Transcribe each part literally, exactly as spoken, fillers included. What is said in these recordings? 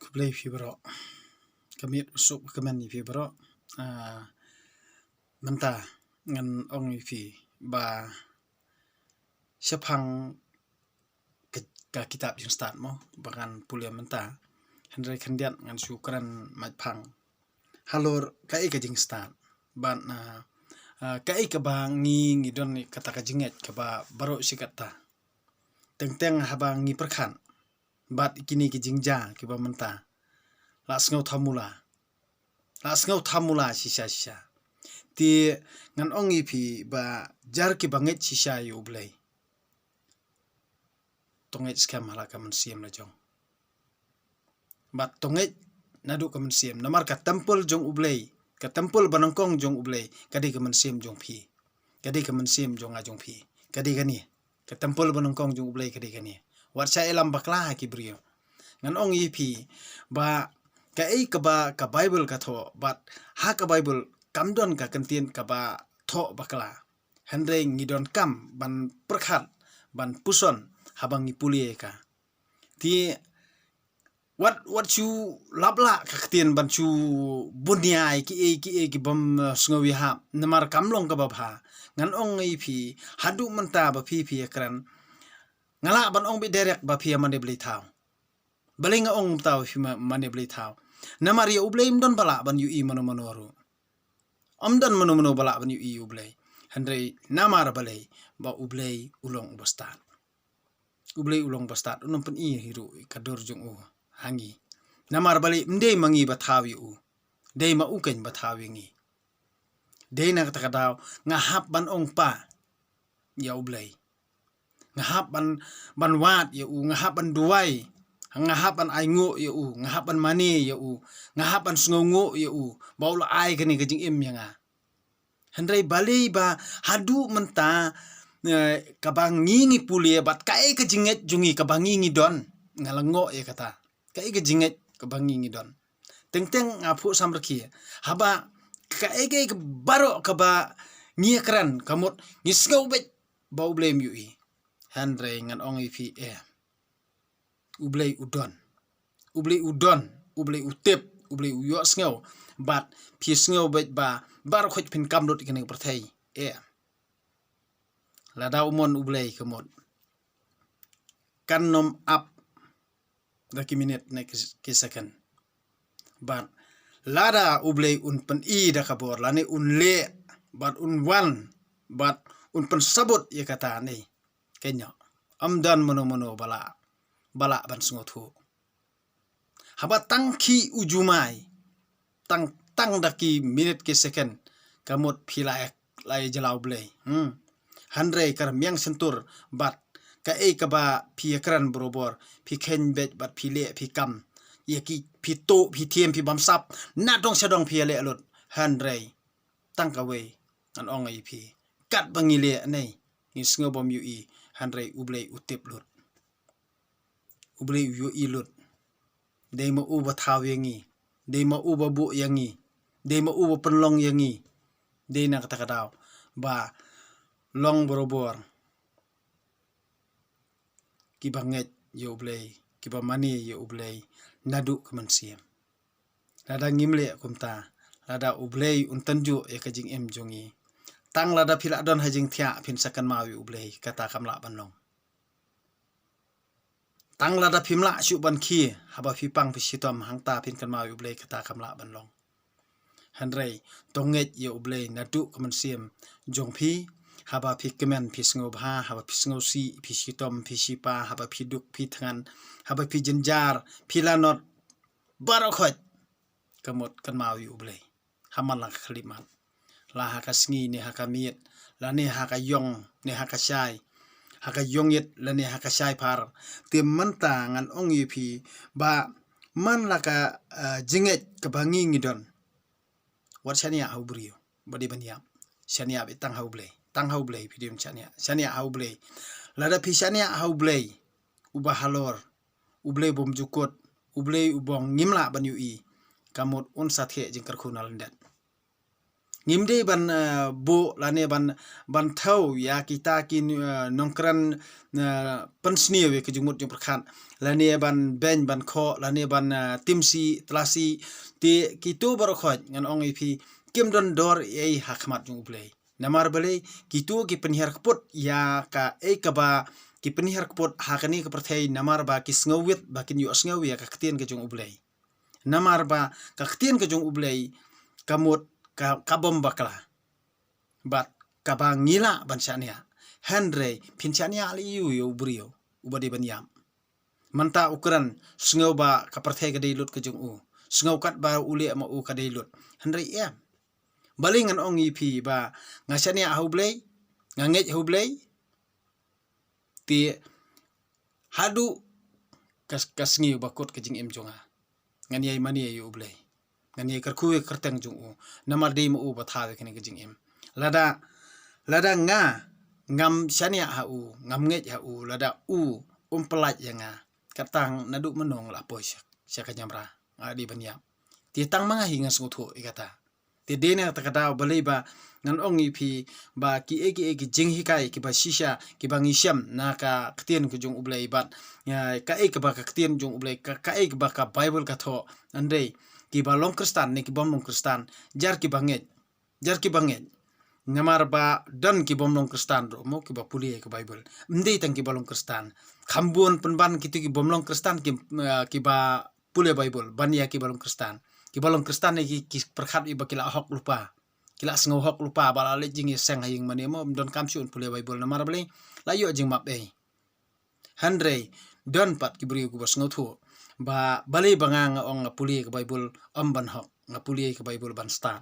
Khublei phi baroh. Ka miet u suk ka men ïa phi baroh. Ah, mynta ngan ong ïa phi ba shaphang ka, ka kitab jingstad mo ba ngan pule mynta. Hynrei khyndiat ngan shu kren mait phang halor kaei ka jingstad. Bad, ah, ah, kaei kaba ngi, ngi don kata ka jingngeit kaba baroh shi katta. Teng teng haba ngi pyrkhat bad kine ki jingjia kiba mynta, la sngew thamula. La sngew thamula shisha shisha. Te ngan ong ïa phi ba jar kiba ngeit shisha ïa U Blei, to ngeit skhem ha la ka mynsiem la jong. Bad to ngeit naduh ka mynsiem. Namar ka templ jong U Blei, ka templ ba nyngkong jong U Blei, ka dei ka mynsiem jong phi. Ka dei ka mynsiem jong nga jong phi. Ka dei kane. Ka templ ba nyngkong jong U Blei ka dei kane. Wat shah ïalam bakla ha ki briew. Ngan ong ïa phi ba kaei kaba ka Baibl ka thoh, bad ha ka Baibl kam don ka kyntien kaba thoh bakla. Hynrei ngi donkam ban pyrkhat, ban puson haba ngi pule ïa ka. Te wat, wat shu lap lah ka ktien ban shu bun ïa kiei kiei kibym, eh, sngew ïahap. Namar kam long kaba bha. Ngan ong ïa phi, haduh mynta ba phi, phi ïakren, nga lah ban ong beit direct ba phi ïa mane blei thaw. Balei nga ong mynta ba phi ma-, mane blei thaw? Namar ïa U Blei ym don ba lah ban ïohi mano mano ruh. Ym don mano mano ba lah ban ïohi ïa U Blei. Hynrei namar balei? Ba U Blei u long uba stad. U Blei u long uba stad, un ym pyni hi ruh ka dur jong u ha ngi. Namar balei? Ym dei ma ngi ba thaw ïa u. Dei ma u keiñ ba thaw ïa ngi. Dei na kata ka daw nga hap ban ong pa ïa U Blei. Nga hap ban, ban wad ïa u, nga hap ban duwai, nga hap ban ainguh ïa u, nga hap ban mane ïa u, nga hap ban sngewnguh ïa u ba u la ai kane ka jingim ïa nga. Hynrei balei ba haduh mynta, eh, kaba ngi, ngi pule bad kaei ka jingngeit jong ngi kaba ngi, ngi don, nga la ngoh ïa kata. Kaei ka jingngeit kaba ngi, ngi don. Teng teng nga phuh samrkhie. Haba kaei kaei ka baroh kaba ngi ïakren, ka mut ngi sngew beit ba U Blei um ïohi. Hynrei ngan ong ïa phi, eh, U Blei u don. U Blei u don. U Blei u tip. U Blei u ïohsngew. Bad phi sngew beit ba baroh khoit phin kam lut ïa kane ka pyrthei. Eh. Lada u mon U Blei, ka mut kan ym ap da ki minit ne ki, ki second. Bad lada U Blei un pyni da ka bor, lane un leh, bad un wan, bad un pynsabut ïa kata ne, kynnoh, ym don mano mano ba lah, ba lah ban sngewthuh. Haba tang ki u jumai, tang, tang da ki minit ki second, ka mut phi la ïa, la ïa jylla U Blei. Hmm. Hynrei ka rmiang shyntur bad kaei kaba phi ïakren barobor, phi kheiñ beit bad phi leh, phi kam. Ïa ki phi tuh, phi thiem, phi bamsap, na dong sha dong phi ïaleh lut. Hynrei tang kawei ngan ong ïa phi, katba ngi leh ne ngi sngew bym ïohi, hynrei U Blei u tip lut. U Blei u ïohi lut. Dei ma u ba thaw ïa ngi. Dei ma u ba buh ïa ngi. Dei ma u ba pynlong ïa ngi. Dei na kata ka daw ba long barobor kiba ngeit ïa U Blei, kiba mane ïa U Blei naduh ka mynsiem. Lada ngim leh kumta, lada U Blei un tynjuh ïa ka jingim jong ngi, tang lada phi la don ha jingthiah phin sa kynmaw ïa U Blei, kata kam lah ban long. Tang lada phim lah shuh ban khie, haba phi pang phi shitom, hangta phin kynmaw ïa U Blei, kata kam lah ban long. Hynrei to ngeit ïa U Blei naduh ka mynsiem jong phi, haba phi kmen, phi sngewbha, haba phi sngewsih, phi shitom, phi shipa, haba phi duk, phi thngan, haba phi jynjar, phi lanot, baroh khoit, ka mut kynmaw ïa U Blei ha man la ka khyllipmat. La ha ka sngi ne ha ka miet, lane ha ka ïong ne ha ka shai, ha ka ïongit lane ha ka shai phar. Te mynta ngan ong ïa phi ba man la ka, eh, jingngeit kaba ngi ngi don, wat shaniah ha u briew ba dei ban ïap. Shaniah beit tang ha U Blei. Tang ha U Blei phi dei ban shaniah. Shaniah ha U Blei. Lada phi shaniah ha U Blei uba halor, U Blei bymjukut, U Blei uba ngim lah ban ïohi, ka mut un sa thiah jingkyrkhu na lyndet. Ngim dei ban, eh, buh lane ban, ban thaw ïa kita ki, eh, nongkren, eh, pynsniew ïa ka jingmut jingpyrkhat, lane ban beiñ ban khoh, lane ban, eh, timsi tlasi. Te kito baroh khoit ngan ong ïa phi, kim don dor ei ha khmat jong U Blei. Namar balei? Kito ki pynhiar kput ïa kaei kaba ki pynhiar kput ha kane ka pyrthei, namar ba ki sngewwit ba kin ïohsngew ïa ka ktien ka jong U Blei. Namar ba ka ktien ka jong U Blei ka mut ka, ka bym bakla. Bad kaba ngi lah ban shaniah. Hynrei phin shaniah lei ïa u briew uba dei ban ïap. Mynta u kren, sngew ba ka pyrthei ka dei lut ka jong u. Sngew katba u leh ma u ka dei lut. Hynrei em. Balei ngan ong ïa phi ba nga shaniah ha U Blei, nga ngeit ha U Blei. Te haduh ka, ka sngi ba kut ka jingim jong nga, ngan ïai mane ïa U Blei. Ngan ïai kyrkhu ïa ka kyrteng jong u. Namar dei ma u ba thaw ïa kane ka jingim. Lada, lada nga ngam shaniah ha u, ngam ngeit ha u, lada u um pyllait ïa nga, kata naduh mynno nga la poi sha, sha ka jamra, nga dei ban ïap. Te tang ma nga hi ngan sngewthuh ïa kata. Te dei na kata ka daw balei ba ngan ong ïa phi ba kiei kiei ki jinghikai kiba shisha kiba ngi shem na ka ktien ka jong U Blei bad, eh, kaei kaba ka ktien jong U Blei, ka, kaei kaba ka Baibl ka thoh. Hynrei kiba long Khristan ne kibym long Khristan, jar kiba ngeit, jar kiba ngeit. Namar ba don kibym long Khristan ruh mo kiba pule ka Baibl. Ym dei tang kiba long Khristan. Kham bun pynban kito kibym long Khristan ki, eh, kiba pule Baibl ban ïa kiba long Khristan. Kiba long Khristan ne ki, ki pyrkhat ïa ba ki la hok lypa. Ki la sngew hok lypa ba la leit jingïaseng ha ïing mane mo, ym donkam shuh ban pule Baibl namar balei, la ïoh jingmap ei. Hynrei don pat ki briew kiba sngewthuh ba balei ba nga nga ong nga pule ka Baibl, ym ban hok, nga pule ka Baibl ban stad.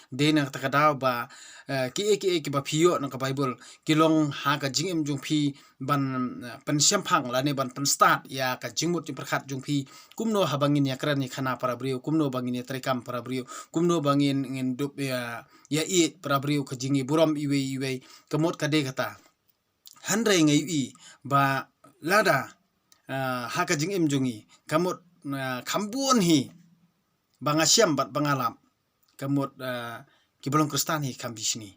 Dei na kata ka daw ba, eh, kiei kiei kiba phi ïoh na ka Baibl ki long ha ka jingim jong phi ban, eh, pynshemphang lane ban pynstad ïa ka jingmut jingpyrkhat jong phi. Kumno haba ngin ïakren ïakhana para briew, kumno ba ngin ïatreikam para briew, kumno ba ngin, ngin dup ïa, ïa ïeit para briew, ka jingïaburom iwei iwei, ka mut ka dei kata. Hynrei nga ïohi ba lada, ah, ha ka jingim jong ngi ka mut, ah, kham bun hi ba nga shem bad ba nga lap, ka mut, ah, kiba long Khristan hi kham bishni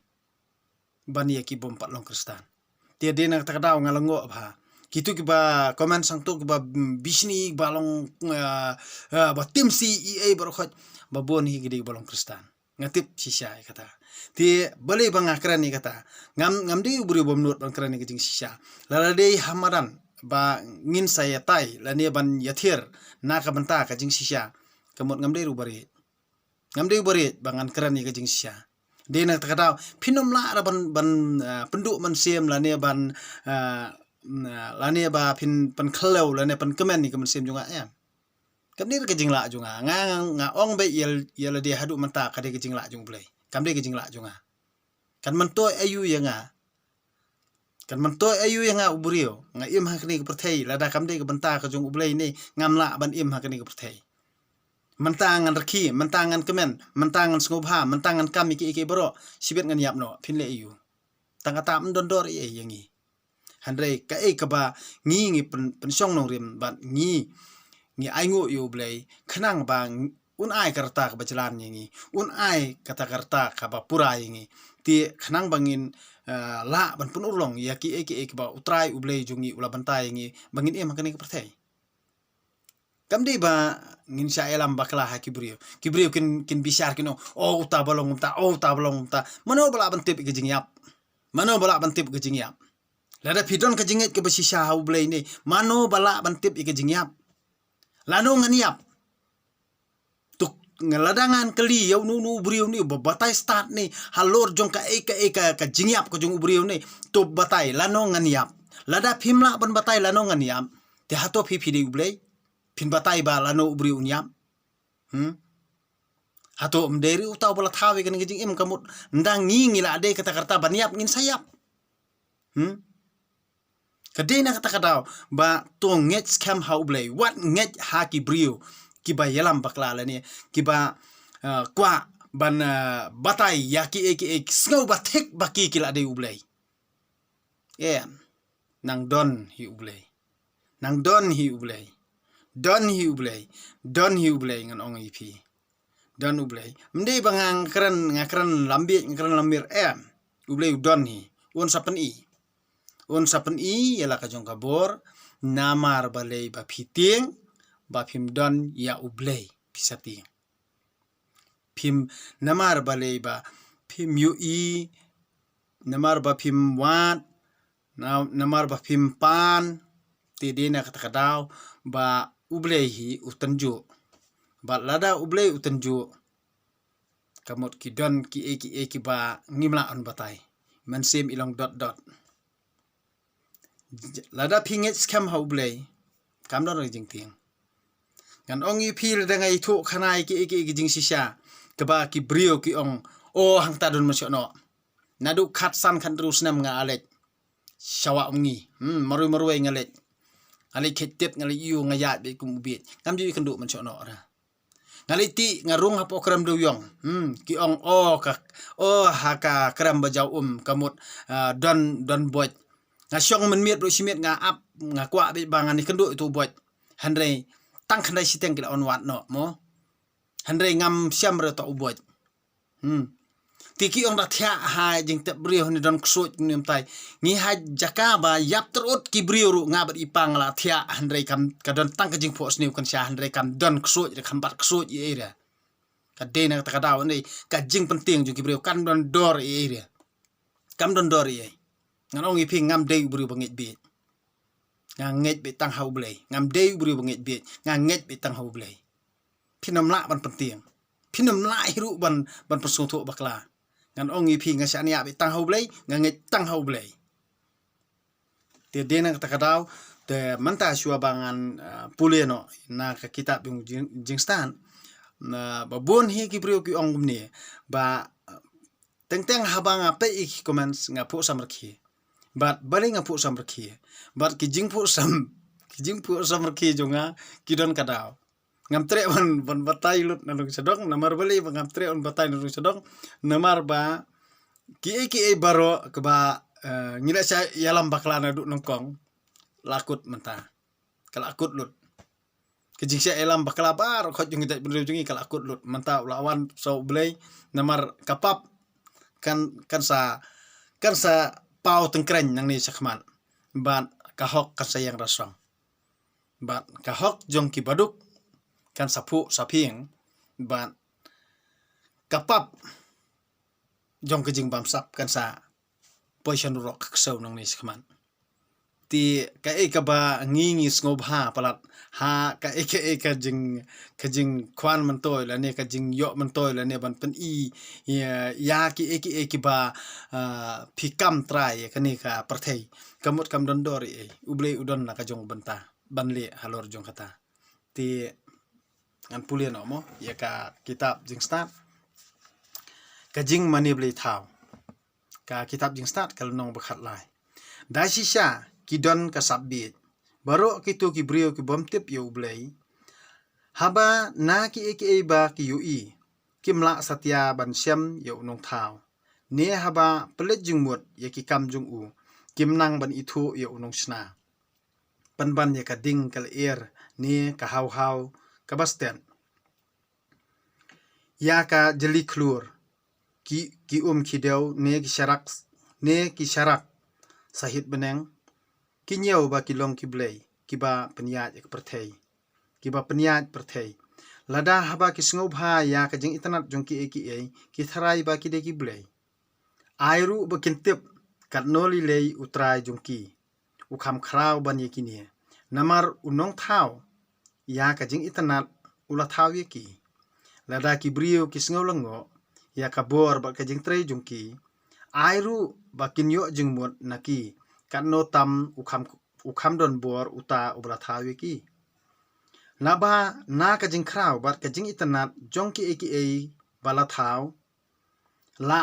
ban ïa kibym pat long Khristan. Te dei na kata ka daw nga la ngoh ba kito kiba comment sangto kiba, mm, bishni ba long, ah, ah, ba timsi ei ei baroh khoit, ba bun hi ki dei ba long Khristan. Nga tip shisha ïa kata. Te balei ba nga kren ïa kata? Ngam, ngam dei u briew bym nud ban kren ïa ka jingshisha. Lada dei ha madan ba ngin sa ïatai lane ban ïathir na ka bynta ka jingshisha, ka mut ngam dei ruh ba riej. Ngam dei ba riej ba ngan kren ïa ka jingshisha. Dei na kata ka daw phin ym lah ruh ban, ban, ah, pynduh mynsiem lane ban, ah, lane ba phin pynkhliew lane pynkmen ïa ka mynsiem jong nga, em. Kam dei ka jinglah jong nga. Nga, nga, nga ong beit ïa, ïa lade haduh mynta ka dei ka jinglah jong U Blei. Kam dei ka jinglah jong nga. Kan myntoi aïu ïa nga? Kan myntoi aïu ïa nga u briew? Nga im ha kane ka pyrthei, lada kam dei ka bynta ka jong U Blei ne ngam lah ban im ha kane ka pyrthei. Mynta ngan rkhie, mynta ngan kmen, mynta ngan sngewbha, mynta ngan kam ïa kiei kiei baroh, shibit ngan ïap noh, phin leh aïu? Tang kata ym don dor ei ei ïa ngi. Hynrei kaei kaba ngi, ngi pyn, pynshong nongrim bad ngi, ngi ainguh ïa U Blei khnang ba ng-, un ai ka rta kaba jlan ïa ngi, un ai kata ka rta kaba pura ïa ngi. Te khnang ba ngin, eh, lah ban pynurlong ïa kiei kiei kiba U Trai U Blei jong ngi u la bynta ïa ngi ba ngin im ha kane ka pyrthei. Kam dei ba ngin shah ïalam bakla ha ki briew. Ki briew kin, kin bishar kin ong, "Oh, uta ba long kumta, oh, uta ba long kumta." Mano ba lah ban tip ïa ka jingïap? Mano ba lah ban tip ïa ka jingïap? Lada phi don ka jingngeit kaba shisha ha U Blei ne, mano ba lah ban tip ïa ka jingïap? Lano ngan ïap? Tuk, nga lada ngan kylli ïa uno uno u briew ne, ba batai stad ne halor jong kaei kaei ka, ka jingïap ka jong u briew ne, to batai, lano ngan ïap? Lada phim lah ban batai lano ngan ïap, te hato phi, phi dei U Blei? Phin batai ba lano u briew un ïap? Hmm? Hato ym dei ruh uta uba la thaw ïa kane ka jingim, ka mut ynda ngi, ngi la dei kata ka rta ban ïap, ngin sa ïap. Hmm? Ka dei na kata ka daw ba to ngeit skhem ha U Blei, wat ngeit ha ki briew kiba ïalam bakla lane kiba, eh, kwah ban, eh, batai ïa kiei kiei, sngew ba thik ba ki, ki la dei U Blei. Em, nang don hi U Blei. Nang don hi U Blei. Don hi U Blei. Don hi U Blei, ngan ong ïa phi. don U Blei. Ym dei ba nga kren, nga kren lambiej, nga kren lamir, em. U Blei u don hi. Un sa pyni. Un sa pyni ïa la ka jong ka bor, namar balei ba phi tieng, ba phim don ïa U Blei, phi sa tieng. Phim, namar balei ba phim ïohi, namar ba phim wad, na-, namar ba phim pan, te dei na kata ka daw ba U Blei hi u tynjuh. Bad lada U Blei u tynjuh, ka mut ki don kiei kiei kiba ngim lah ban batai. Mynsiem i long dot dot. Lada phi ngeit skhem ha U Blei, kam don re jingtieng. Ngan ong ïa phi, lada nga ïathuh khana ïa kiei kiei ki jingshisha, kaba ki briew ki ong, o, hangta don mynsiem noh. Naduh khatsan khathynriew snem nga leit sha Wah Umngi. Hmm, marwei marwei nga leit. Nga leit khet tit, nga leit ïuh, nga ïaid beit kum u bieit. Ngam ju ïakynduh mynsiem noh re. Nga leit tih, nga rung hapoh krem dewïong. Hmm, ki ong, o, ka, o, ha ka krem ba jaw um, ka mut, ah, don, don boit. Nga shong mynmiet ruh shi miet nga ap, nga kwah beit ba ngan ïakynduh ïa uto u boit. Hynrei tang khyndai shiteng ki la wan wad noh mo. Hynrei ngam shem re uto u boit. Hmm. Te ki ong da thiah ha jingtep briew ne don ksuid ne ym tai. Ngi ha jaka ba ïap tyrut ki briew ruh nga bad i pa nga la thiah, hynrei kam, ka don tang ka jingphohsniew kan sha, hynrei kam don ksuid re, kam bat ksuid ei ei re. Ka dei na kata ka daw, hynrei ka jingpyntieng jong ki briew kam don dor ei ei re. Kam don dor ei ei. Ngan ong ïa phi, ngam dei u briew ba ngeit bieit. Nga ngeit beit tang ha U Blei. Ngam dei u briew ba ngeit bieit. Nga ngeit beit tang ha U Blei. Phin ym lah ban pyntieng. Phin ym lah hi ruh ban, ban pynsngewthuh bakla. Ngan ong ïa phi, nga shaniah beit tang ha U Blei, nga ngeit tang ha U Blei. Te dei na kata ka daw, te mynta shuwa ba ngan, ah, pule noh na ka kitab jong jing, jingstad. Na ba bun hi ki briew ki ong kumne, ba, ah, teng teng haba nga peit ïa ki comments nga phuh samrkhie. Bad balei nga phuh samrkhie? Bad ki jingphuh sam, ki jingphuh samrkhie jong nga ki don ka daw. Ngam treh ban, ban batai lut na nong sha dong, namar balei ba ngam treh ban batai na nong sha dong, namar ba kiei kiei baroh kaba, eh, ngi la shah ïalam bakla naduh nyngkong, la kut mynta. Ka la kut lut. Ka jingshah ïalam bakla baroh khoit jong ki jaitbynriew jong ngi ka la kut lut. Mynta u la wan sa U Blei, namar ka pap kan, kan sa, kan sa paw tyngkreiñ nangne shakhmat. Bad ka hok kan sa ïeng rasong. Bad ka hok jong ki baduk kan sa phuh sa phieng. Bad ka pap jong ka jingbamsap kan sa poi sha nurok ka ksew nangne shakhmat. Te kaei kaba ngi ngi sngewbha palat ha kaei kaei ka jing, ka jingkhwan myntoi lane ka jingïoh myntoi lane ban pyni ïa, ïa kiei kiei kiba, ah, phi kam trai ïa kane ka pyrthei. Ka mut kam don dor ei ei. U Blei u don la ka jong u bynta ban leh halor jong kata. Te ngan pule noh mo ïa ka kitab jingstad. Ka jingmane blei thaw. Ka kitab jingstad ka lynnong ba khatlai. Da shisha ki don ka sap bieit. Baroh kito ki briew ki bym tip ïa U Blei. Haba na kiei kiei ba ki ïohi, kim lah satia ban shem ïa u nongthaw. Ne haba pynleit jingmut ïa ki kam jong u, kim nang ban ithuh ïa u nongshna. Pynban ïa ka ding ka lyer ne ka haw haw kaba stet. Ïa ka jylliew khlur, ki, ki um khidew ne ki sharak, ne ki sharak sahit bneng, ki ñiew ba ki long ki blei, kiba pynïaid ïa ka pyrthei. Kiba pynïaid pyrthei. Lada haba ki sngewbha ïa ka jingitynnad jong kiei kiei, ki tharai ba ki dei ki blei. Ai ruh ba kin tip katno lei lei U Trai jong ki u kham khraw ban ïa kine. Namar u nongthaw ïa ka jingitynnad u la thaw ïa ki. Lada ki briew ki sngew lyngngoh ïa ka bor bad ka jingtrei jong ki, ai ruh ba kin ïoh jingmut na ki, katno tam u kham, u kham don bor uta uba la thaw ïa ki. Naba na ka jingkhraw bad ka jingitynnad jong kiei kiei ba la thaw, la,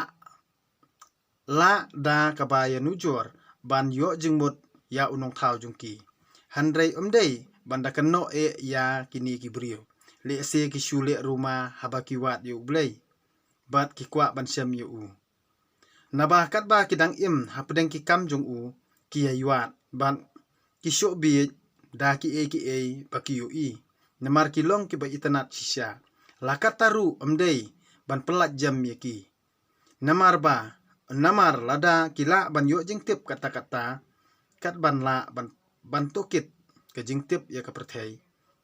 la da kaba ïanujor ban ïoh jingmut ïa u nongthaw jong ki. Hynrei ym dei ban da kynnoh eh ïa kine ki briew. Lehse ki shu leh ruma haba ki wad ïa U Blei bad ki kwah ban shem ïa u. Naba katba ki dang im hapdeng ki kam jong u, ki ïaiwad bad ki shoh bieit da kiei kiei ba ki ïohi. Namar ki long kiba itynnad shisha. La katta ruh ym dei ban pynlait jem ïa ki. Namar ba, namar lada ki lah ban ïoh jingtip katta katta, kat ban lah ban, ban tohkit ka jingtip ïa ka pyrthei,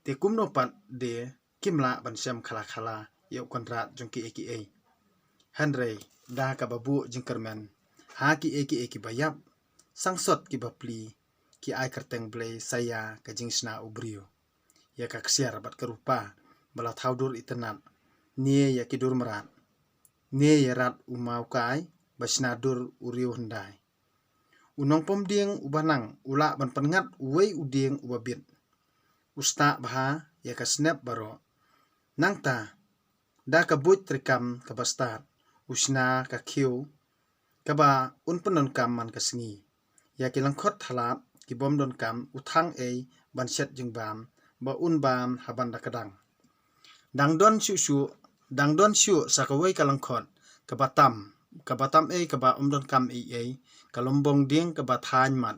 te kumno pat de kim lah ban shem khala khala ïa u kynrad jong kiei kiei. Hynrei da kaba buh jingkyrmen ha kiei kiei kiba ïap, sangsot kiba pli, ki ai kyrteng Blei sa ïa ka jingshna u briew, ïa ka ksiar bad ka rupa ba la thaw dur itynnad, ne ïa ki dur mrad, ne ïa rat u mawkai ba shna dur u riew hyndai. U nongpom dieng uba nang u lah ban pynngat uwei u dieng uba bit, u stah bha ïa ka snep baroh. Nangta da ka buit treikam kaba stad u shna ka khiew kaba un pyndonkam man ka sngi. Ïa ki lyngkhot thalap ki bym donkam u thang ei ban shet jingbam ba un bam ha ban da kdang. Dang don shuh shuh, dang don shuh sa kawei ka lyngkhot kaba tam, kaba tam ei kaba ym donkam ei ei, ka lymbong dieng kaba thaiñ mat.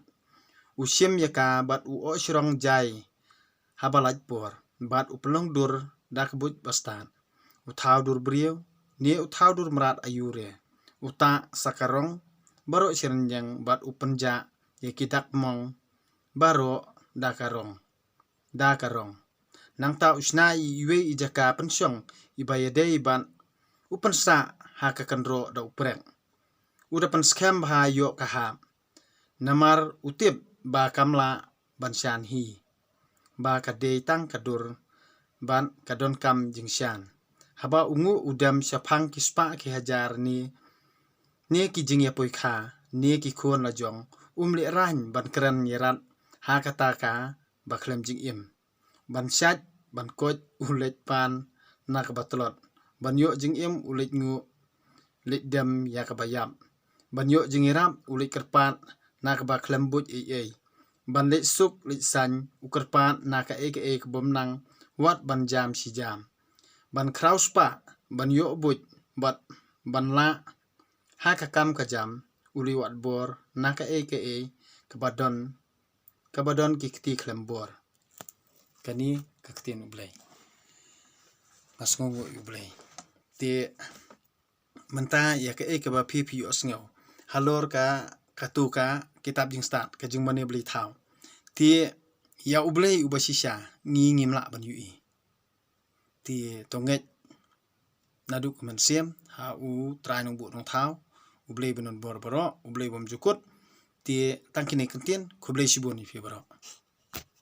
U shim ïa ka bad u oh shrong jai haba lait por, bad u pynlong dur da ka buit ba stad. U thaw dur briew ne u thaw dur mrad aiu re, u tah sa ka rong baroh shi rynïeng bad u pynjah ïa ki dak mong baroh da ka rong, da ka rong. Nangta u shna ïa iwei i jaka pynshong iba ïadei bad u pynsah ha ka kynroh da u prek. U da pynskhem bha ïoh ka hap. Namar u tip ba kam lah ban shan hi, ba ka dei tang ka dur bad ka donkam jingshan. Haba u nguh u dem shaphang ki spah ki hajar ne, ne ki jingïapoikha ne ki khun la jong, um lehraiñ ban kren ïarat ha kata kaba khlem jingim. Ban shait ban koit u leit pan na kaba tlot, ban ïoh jingim u leit nguh, leit dem ïa kaba ïap. Ban ïoh jingïarap u leit kyrpad na kaba khlem buit ei ei. Ban leit suk leit saiñ u kyrpad na kaei kaei ka bym nang wat ban jam shi jam. Ban khraw spah ban ïoh buit bad ban lah ha ka kam ka jam u leit wad bor na kaei kaei kaba don, kaba don ki kti khlem bor. Kane ka ktien U Blei. Nga sngewnguh ïa U Blei. Te mynta ïa kaei kaba phi phi ïohsngew halor ka, katu ka kitab Jingstad, ka jingmane Blei thaw. Te ïa U Blei uba shisha ngi ngim lah ban ïohi. Te to ngeit naduh ka mynsiem ha U Trai Nongbuh Nongthaw, U Blei ba don bor baroh, U Blei bymjukut. Te tang kine ki ktien, khublei shibun ïa phi baroh.